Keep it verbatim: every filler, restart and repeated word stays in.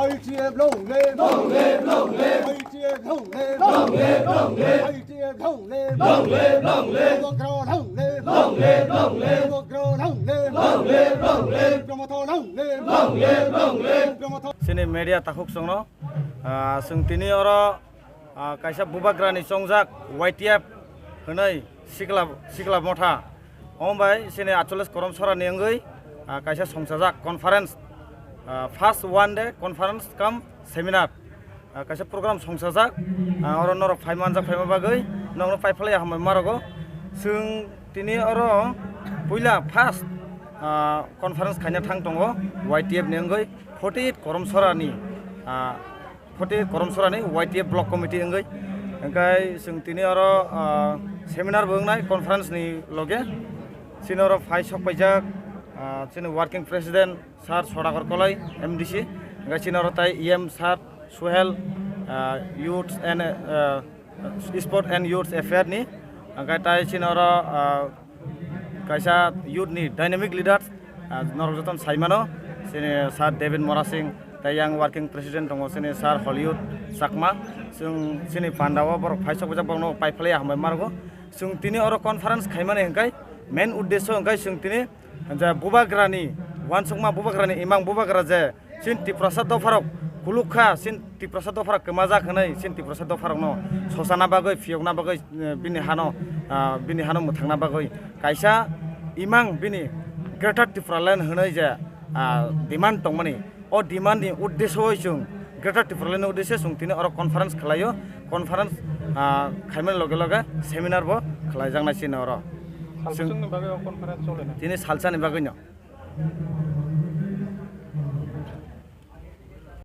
I T F long live! Long live, long live! I T F long live! Long live, long live! I T F long live! Long live, long live! Bubagra long live! Long live, long live! Bubagra long live! Long live, long live! Bubagra long live! Long live, long live! Bubagra Chini media takhuk songno, ah, chwng tini oro, ah, kaisa bubagrani chongjak Y T F hwnwi sikla, sikla motha. Omo bai chini atchollis korom sorani wngwi, ah, kaisa songchajak conference, ah, first one day conference cum seminar, ah, kaisa program songchajak, ah, oro norok phaima manjak phaima bagwi nokno paiphalai hambai marogo. Chwng tini oro puila first, ah, conference khaina thang tongo Y T F ni wngwi forty eight korom sorani, ah, forty eight korom sorani Y T F block committee wngwi. Hingkai chwng tini oro, ah, seminar bo wngnai conference ni loge. Chini oro phai sok paijak, ah, chini working president sir Sodakor Kolai, M D C. Hingkai chini oro tai E M sir Suhel, ah, youth and, ah, sport and youth affair ni. Hingkai tai chini oro, ah, kaisa youth ni dynamic leader, ah, norok jotono sai mano, chini sir David Morasing, tai yang working president tongo, chini sir Hollywood Chakma. Chwng chini panda o borok phai sok paijak, borokno paiphalai hambai marogo. Chwng tini oro conference khaimani hingkai main uddesho hingkai chwng tini je bubagrani, uansukma bubagrani, imang bubagra je chini Tiprasa dopharok kuluk kha, chini Tiprasa dopharok kwmajak hwnwi, chini Tiprasa dopharokno sosana bagwi, phiyokna bagwi, eh, bini hano, ah, bini hano mwthangna bagwi kaisa imang bini Greater Tipraland hwnwi je, ah, demand tongmani, o demand ni uddesyo chwng Greater Tipraland ni uddesyo chwng tini oro conference khlaio, conference, ah, khaimani loge loge seminar bo khlaijaknai chini oro. Salbwswkni bagwi o conference chole na? Tini salsani bagwino.